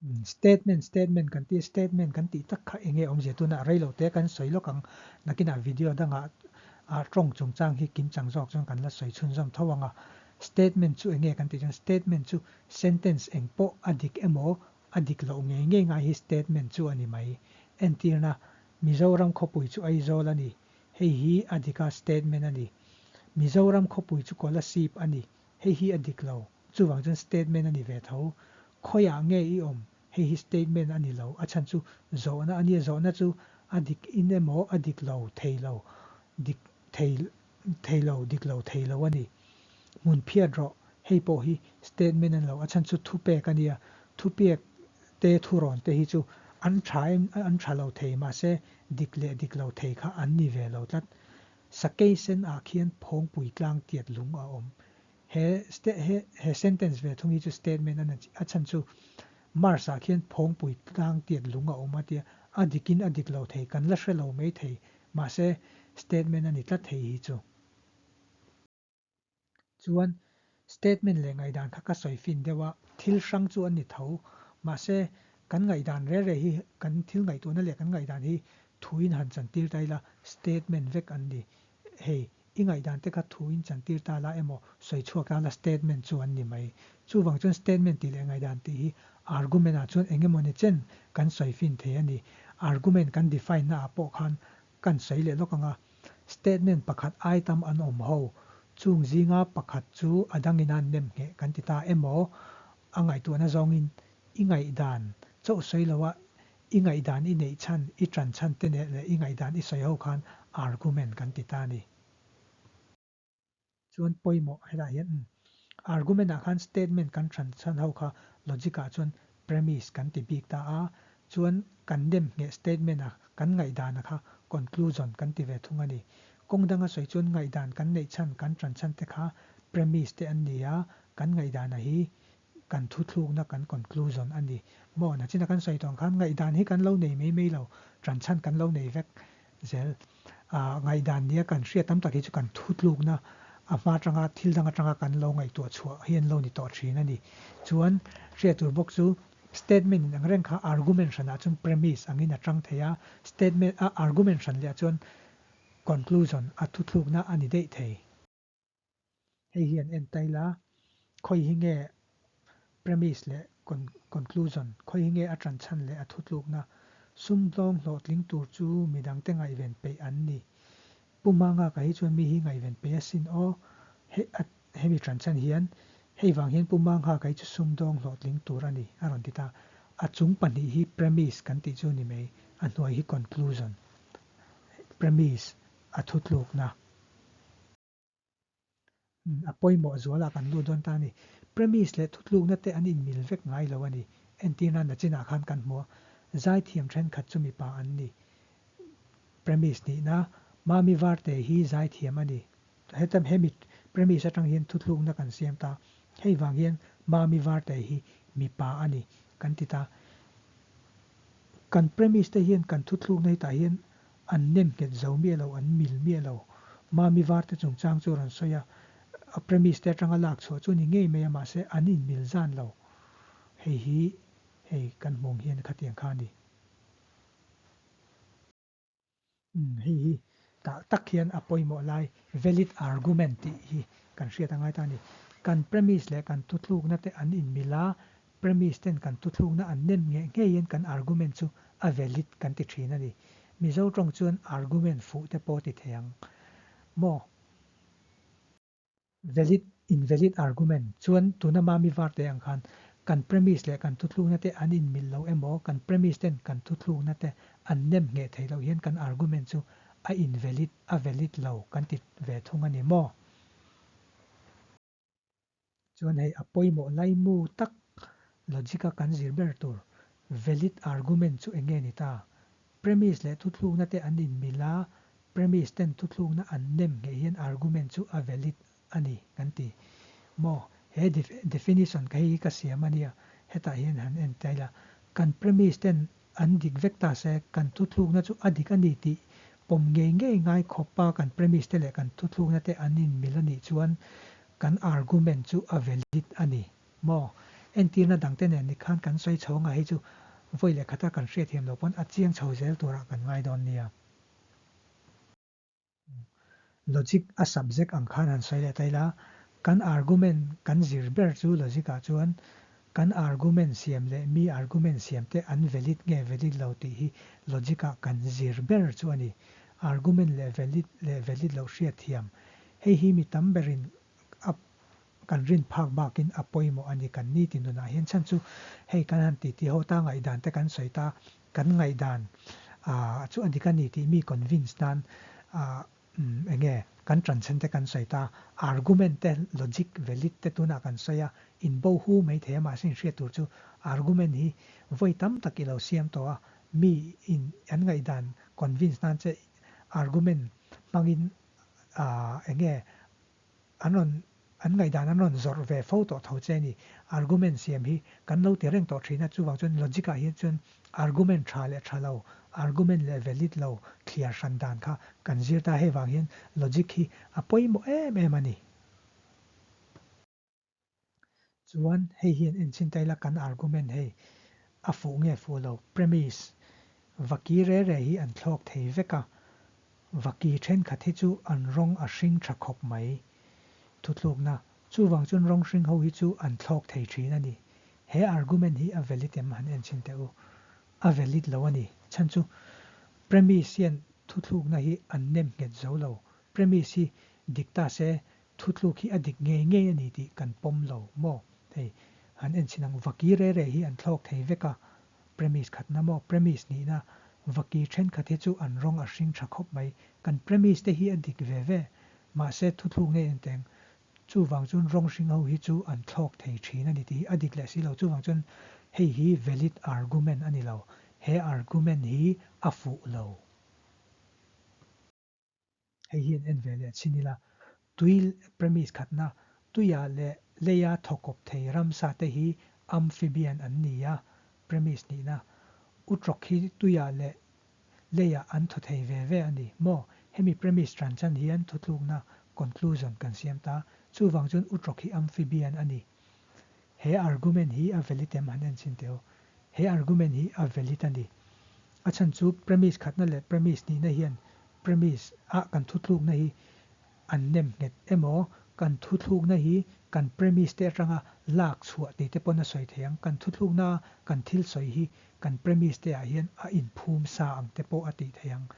Statement statement kan tih statement kan tih tak kha enge awmzia tunah reilo te kan sawi lawk ang nakinah video dangah ah tawng chungchang hi kimchang zawk chuan kan la sawi chhunzawm tho ang a statement chu enge kan tih chuan statement chu sentence eng pawh a dik emaw a dik loh ngei ngei ngai hi statement chu a ni mai entirna Mizoram khawpui chu Aizawl a ni hei hi a dik a statement a ni Mizoram khawpui chu Kolasib a ni hei hi a dik lo. Chuvang chuan statement a ni ve tho. Khawiah nge i awm? Hei hi statement a ni lo. A chhan chu zawhna a nia. Zawhna chu a dik in emaw a dik lo thei lo, dik thei thei lo, dik lo thei lo a ni. Hmun phiat rawh. Hei pawh hi statement a ni lo. A chhan chu thupek a nia. Thupek te thurawn te hi chu an tha em an tha lo thei mahse dik leh dik lo thei kha an ni ve lo tlat. Sakei sen ah khian phawngpui tlang tiat lung a awm. He he he sentence ve thung hi chu statement a a chhan chu Mars ah khian phawngpui tlang tiat lung a awm a tia a dik in a dik lo thei kan la hre lo mai thei mahse statement a ni tlat thei hi chu. Chuan statement leh ngaihdan kha ka sawi fin deuh a thil hrang chu an ni tho mahse kan ngaihdan re re hi kan thil ngaihtuahna leh kan ngaihdan hi thuin han chantir ta ila statement vek an ni hei I ngaihdan te kha thu in chantir ta la emaw sawi chhuak ta la statement chu an ni mai. Chuvang chuan statement tih leh ngaihdan tih hi argument ah chuan eng emaw ni chen kan sawi fin thei a ni. Argument kan define na ah pawh khan kan sawi leh lawk ang a. Statement pakhat ai tam an awm ho. Chung zinga pakhat chu a dangin a nem ngheh kan ti ta emaw a ngaihtuahna zawngin i ngaihdan chauh sawi lo a I ngaihdan i neih chhan, i ṭan chhan te neh leh i ngaihdan i sawi ho khan argument kan ti ta a ni. Chuan pawimawh hetah hian umm argument ah khan statement kan ṭhan chhan ho kha logic ah chuan premise kan ti bik ta a, chuan kan nem ngheh statement a kan ngaihdan a kha conclusion kan ti ve thung a ni. Kawng danga sawi chuan ngaihdan kan neih chhan, kan ṭan chhan te kha premise te an ni a, kan ngaihdan a hi kan thuthlukna kan conclusion a ni maw? Nachina kan sawi tawh ang khan ngaihdan hi kan lo nei mai mai lo, tanchhan kan lo nei vek zel. Ah ngaihdan nia kan hriat tam tak hi chu kan thutlukna a hma atanga thil dang atanga kan lo ngaihtuah chhuah hi an lo ni tawh thin a ni. Chuan hriat tur bawk chu statement in ang reng kha argument hranah chuan premise angin a tang thei a, statement a argument hran leh ah chuan conclusion a thuthlukna a ni daih thei. Hei hi an en ta ila, khawi hi nge premise leh conclusion, khawi hi nge a tanchhan leh a thutlukna, sumdawng hlawhtling tur chu midangte ngaihven peih an ni. Pu Mangaka hi chuan mi hi ngaihven peih asin aw, hei a hemi tanchhan hian hei vang hian Pu Manghaka hi chu sumdawng hlawhtling tur a ni a rawn ti ta. A chung pahnih hi premise kan tih chu ni mai, a hnuai hi conclusion, premise a thutlukna. A pawimawh zualah kan lut dawn ta a ni. Premise leh thutlukna te an inmil vek ngai lo a ni. Entirna nachinah khan kan hmu a, zaithiam thenkhat chu mipa an ni. Premise nihna, Mami Varte hi zaithiam a ni. Heta hemi premise atang hian thutlukna kan siam ta. Hei vang hian Mami Varte hi mipa a ni kan ti ta. Kan premise te hian kan thuthlukna hetah hian An nem nghet zo miah lo, an mil miah lo. Mami Varte chungchang chu a rawn sawi a, a premise te atanga lak chhuah chu a ni ngei mai a, mahse an inmil zan lo. Hei hi hei kan hmuh ang hian khatiang kha a ni. Umm hei hi tah tak hian a pawimawh lai valid argument tih hi kan hriat a ngai ta a ni. Kan premise leh kan thuthlukna te an inmil a, Premise ten kan thuthlukna an nem ngeh ngeiin kan argument chu a valid kan ti thin a ni. Mizo tawng chuan argument fuh te pawh ti thei ang maw? Valid, invalid argument chuan tuna Mami Varte ang khan kan premise leh kan thuthlukna te an inmilh lo emaw, kan premise ten kan thuthlukna te an nem ngheh theih loh hian kan argument chu a invalid, a valid lo kan ti ve thung a ni maw? Chuan hei a pawimawh laimu tak logic a kan zir ber tur valid argument chu eng nge ni ta? Premise leh thuthlukna te an inmil a, premise ten thuthlukna an nem ngheh hian argument chu a valid a ni kan ti. Maw? He definition ka hei hi ka siam a nia, hetah hian han en ta ila. Kan premise ten An dik vek ta se, kan thuthlukna chu a dik a ni tih pawm ngei ngei ngai khawpa kan premise te leh kan thuthlukna te an inmil a nih chuan kan argument chu a valid a ni maw? Entirna dangte nen ni khan kan sawi chho anga hei chu vawi leh khata kan hriatthiam loh pawn a chiang chho zel turah kan ngai dawn nia. Logic a subject ang khan han sawi leh ta ila, kan argument kan zir ber chu logic ah chuan kan argument siam leh mi argument siam te an valid nge valid lo tih hi logic ah kan zir ber chu a ni. Argument leh valid leh valid loh hriatthiam hei hi mi tam berin a kan rin phak bakin a pawimawh a ni kan ni ti nunah hian chhan chu hei kan han titi ho ta ngaihdan te kan sawi ta kan ngaihdan ah chu a dik a ni tih mi convince nan ah eng nge kan ṭanchhen te kan sawi ta argument te logic valid te tunah kan sawi a in bo hu mai thei a mahse in hriat tur chu argument hi vawi tam tak i lo siam tawh a mi in an ngaihdan convince nan che argument hmangin ah eng nge An rawn, an ngaihdan an rawn zawrh ve fo tawh tho che a ni. Argument siam hi kan lo ti reng tawh thin a, chuvang chuan logic ah hian chuan argument tha leh tha lo, argument leh valid lo thliar hran dan kha kan zir ta, hei vang hian logic hi a pawimawh em em a ni. Chuan hei hian enchhin ta ila kan argument hei a fuh nge fuh lo, premise, vaki re re hi an thlawk thei vek a, vaki thenkhat hi chu an rawng a hring tha khawp mai. Thuthlukna, chuvang chuan rawng hring ho hi chu an thlawk thei thin a ni. He argument hi a valid em han enchhin teh u. A valid lo a ni. Chhan chu premise hian thuthlukna hi an nem nghet zo lo. Premise hi dik ta se Thutluk hi a dik ngei ngei a ni tih kan pawm lo maw? Hei, han enchhin ang, vaki re re hi an thlawk thei vek a, premise khatna maw? Premise nihna, vaki thenkhat hi chu an rawng a hring tha khawp mai, kan premise te hi a dik ve ve, mahse thuthluk nei en teng, chuvang chuan rawng hring ho hi chu an thlawk thei thin a ni tih hi a dik leh si lo, chuvang chuan hei hi valid argument a ni lo, he argument hi a fuh lo. Hei hi an en ve leh chhin ila, tui premise khatna, tuia leh leia thawkawp thei ramsa te hi amphibian an ni a, premise nihna, utrawk hi tuia leh leia an thaw thei ve ve a ni maw? Hemi premise tan chan hian thutlukna, conclusion, kan siam ta, chuvang chuan utrawk hi amphibian a ni. He argument hi a valid em han en chhin teh u. He argument hi a valid a ni. A chhan chu premise khatna leh premise nihna hian premise ah kan thuthlukna hi an nem nghet emaw, kan thuthlukna hi kan premise te atanga lak chhuah tih te pawn a sawi thei ang. Kan thuthlukna a kan thil sawi hi kan premise te ah hian a inphum sa ang te pawh a tih thei ang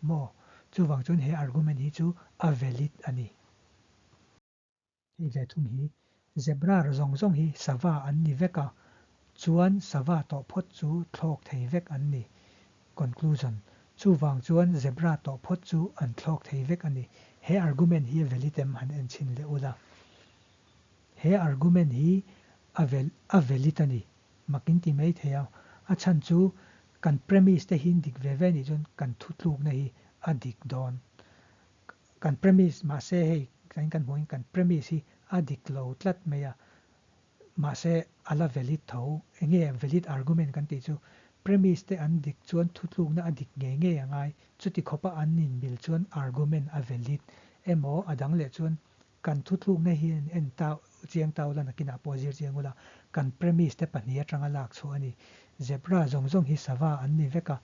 maw? Chuvang chuan he argument hi chu a valid a ni. Hei ve thung hi zebra zawng zawng hi sava an ni vek a, chuan sava tawh phawt chu thlawk thei vek an ni. Conclusion, Chuvang chuan zebra tawh phawt chu an thlawk thei vek a ni. He argument hi a valid em han en chhin leh ula. He argument hi a a valid a ni. Mak in ti mai thei a, a chhan chu kan premise te hi dik ve ve nih chuan kan thutlukna hi a dik dawn. Kan premise, mahse hei kan kan hmuhin kan premise hi a dik lo tlat mai a, mahse a la valid tho. Enge valid argument kan tih chu? Premise te an dik chuan thutlukna a dik ngei ngei a ngai, chuti khawpa an inmil chuan argument a valid emaw a dang leh chuan Kan thuthlukna hi an en ta chiang ta ula nakinah pawh zir chiang ula, kan premise te pahnih atanga lak chhuah a ni. Zebra zawng zawng hi sava an ni vek a,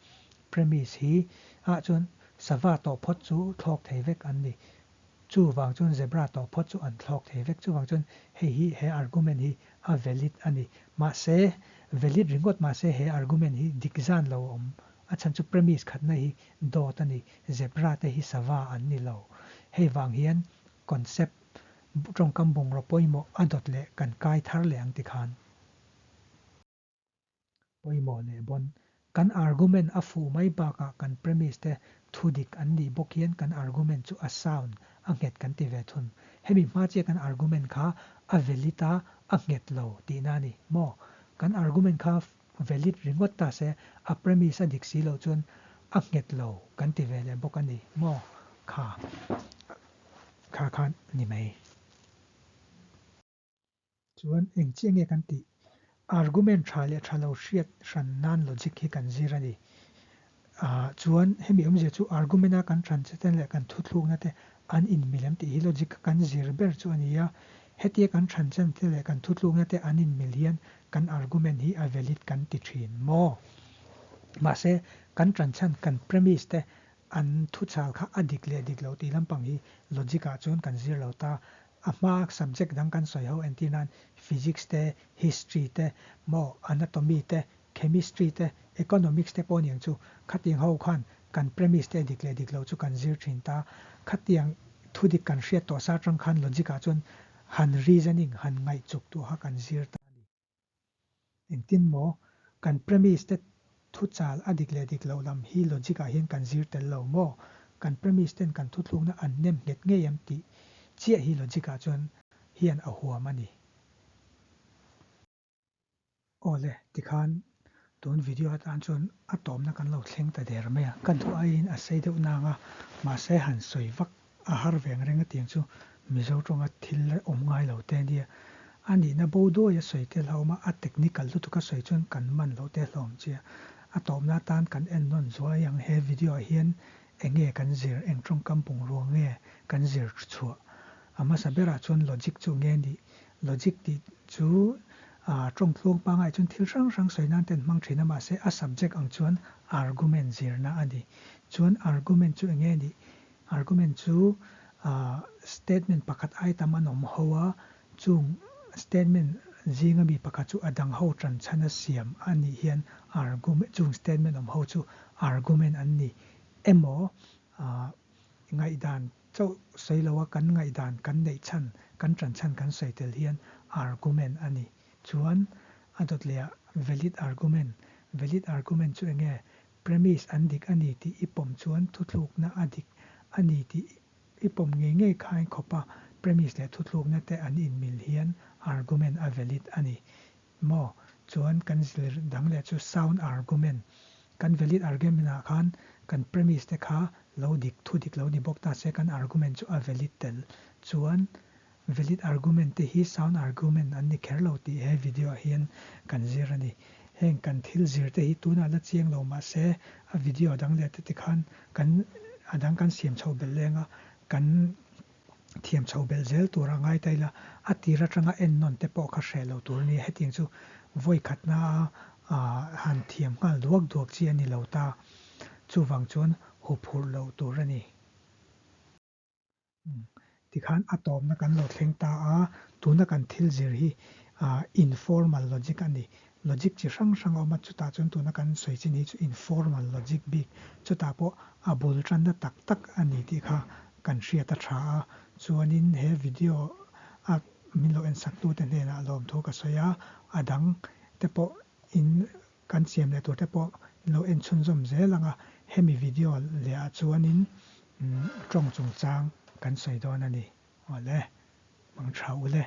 premise hi ah chuan sava tawh phawt chu thlawk thei vek an ni. Chuvang chuan zebra tawh phawt chu an thlawk thei vek. Chuvang chuan hei hi he argument hi a valid a ni. Mahse, valid ringawt mahse he argument hi dik zan lo a awm. A chhan chu premise khatna hi dawt a ni. Zebra te hi sava an ni lo. Hei vang hian concept tawngkam bungraw pawimawh a dawt leh kan kai thar leh ang tikhan pawimawh leh bawn. Kan argument a fuh mai bakah kan premise te thu dik an nih bawk hian kan argument chu a sound, a nghet kan ti ve thun. Hemi hma chiah kan argument kha a valid a, a nghet lo tihna a ni maw? Kan argument kha valid ringawt ta se a premise a dik si loh chuan a nghet lo kan ti ve leh bawk a ni maw? Kha kha khan ni mai. Chuan eng chiah nge kan tih? Argument tha leh tha lo hriat hran nan logic hi kan zir a ni. Ah chuan hemi awmzia chu argument a kan hran che te leh kan thuthlukna te an inmil em tih hi logic a kan zir ber chu a ni a. Hetia kan hran chen te leh kan thuthlukna te an inmil hian. kan argument hi a valid kan ti thin maw? Mahse, kan ṭanchhan kan premise te an thuchal kha a dik leh dik lo tih lampang hi logic ah chuan kan zir lo ta. A hma subject dang kan sawi ho entir nan physics te, history te, maw anatomy te, chemistry te, economics te pawh niang chu khatiang ho khan kan premise te dik leh dik lo chu kan zir thin ta. Khatiang thu dik kan hriat tawh sa atang khan logic ah chuan han reasoning, han ngaihchuk tuah kha kan zir ta a ni. Engtin maw kan premise te thu chal a dik leh dik loh lam hi logic ah hian kan zir tel lo maw? Kan premise ten kan thuthlukna an nem nghet ngei em tih chiah hi logic ah chuan hian a huam a ni. Awle, tikhan tun video atan chuan a tawmna kan lo thleng ta der mai a, ka duh aiin a sei deuh nang a, mahse han sawi vak a har veng reng a tiang chu Mizo tawnga thil awm ngai lo te ania. A nihna bo duai a sawi te hlauhawm a, a technical lutuk a sawi chuan kan man loh te hlauhawm chi a. A tawmna atan kan en nawn zuai ang he video ah hian enge kan zir, eng tawngkam bungrua nge kan zir chhuah. A hmasa berah chuan logic chu nge nih Logic tih chu tawng tluang pangai chuan thil hrang hrang sawi nan te an hmang thin a, mahse a subject ang chuan argument zirna a ni. Chuan argument chu enge nih? Argument chu statement pakhat ai tam an awm ho a, chung statement zinga mi pakhat chu a dang ho tan chhan a siam a nih hian argument chung statement awm ho chu argument an ni emaw Ngaihdan chauh sawi loa kan ngaihdan kan neih chhan, kan ṭan chhan kan sawi tel hian argument a ni. Chuan a dawt leh ah valid argument, valid argument chu enge? Premise an dik a ni tih i pawm chuan thuthlukna a dik a ni tih i pawm ngei ngei khain khawpa premise leh thuthlukna te an inmil hian argument a valid a ni. Maw? Chuan kan zir dang leh chu sound argument. Kan valid argument ah khan kan premise te kha lo dik, thu dik lo ni bawk ta se kan argument chu a valid tel. Chuan valid argument te hi sound argument an ni kher lo tih he video ah hian kan zir a ni. Heng kan thil zir te hi tunah la chiang lo mah se a video dang leh te tikhan kan a dang kan siam chho belh leng a, kan thiam chho belh zel tur a ngai ta ila, a tir atanga en nawn te pawh kha hreh lo tur a ni. Hetiang chu vawi khatna a han thiam nghal duak duak chi a ni lo ta. Chuvang chuan huphurh loh tur a ni. Tikhan a tawpna kan lo thleng ta a, tuna kan thil zir hi informal logic a ni. Logic chi hrang hrang a awm a, chutah chuan tuna kan sawi chin hi chu informal logic bik, chutah pawh a bul tanna tak tak a ni tih kha kan hriat a tha a. Chuanin he video a min lo en sak tute hnenah lawmthu ka sawi a, a dang te pawh in kan siam leh tur te pawh in lo en chhunzawm zel ang a, hemi video leh ah chuanin tawng chungchang kan sawi dawn a ni. Awle, mang tha ule.